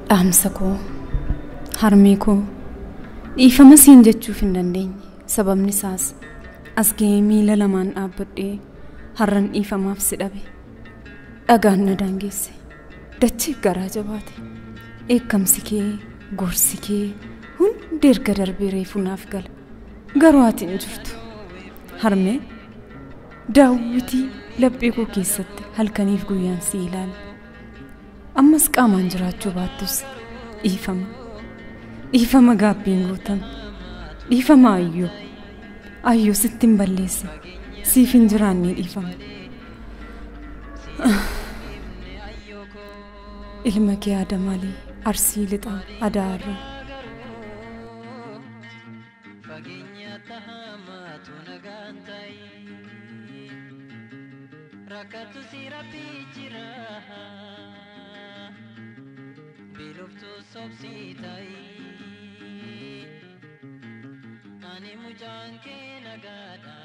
Dhaamsa koo, harmee koo, dhiifama siin jechuuf hin dandeenye. Sababni isaas as ga'ee miila lamaan dhaabbadhee har'an dhiifamaaf si dhabe. Dhagaan na daangeesse. Dachee garaa jabaate. Dheekkamsi kee, gorsi kee hundi erga darbee reefu naaf gala. Garuu ati hin jirtu. Harmee, daawwitii laphee koo keessatti halkaniif guyyaan si ilaala. Ammas qaamaan jiraachuu baattus dhiifama. Dhiifama gaabbiin guutame. Dhiifama ayyoo. Ayyoo sitti hin balleesse. Siif hin jiraanne dhiifama. Ilma kee Adamaalii Arsii Lixaa Adaarraa. Rakkatu si rabbi jira, biloftu sobsi ta'i, ani mucaan kee nagaadha.